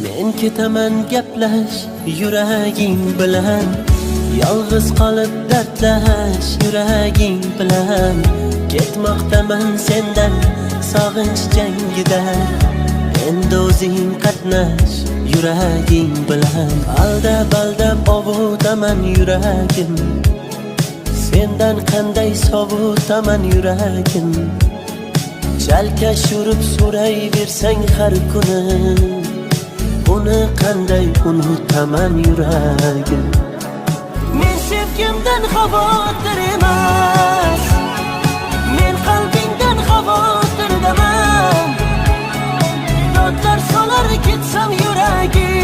Men ketaman, gaplash yuraging bilan. Yolg'iz qolib dardlash yuraging bilan. Ketmoqdaman sendan sog'inch jangida. Endi o'zing qatnash yuraging bilan. Aldab aldab ovutaman yuragim. Sendan qanday sovutaman yuragim. Chalkash yurib so'rayversang har kuni, uni qanday unutaman yuragim. Men sevgimdan xavotir emas, men qalbingdan xavotirdaman. Dodlar solar ketsam yuragim.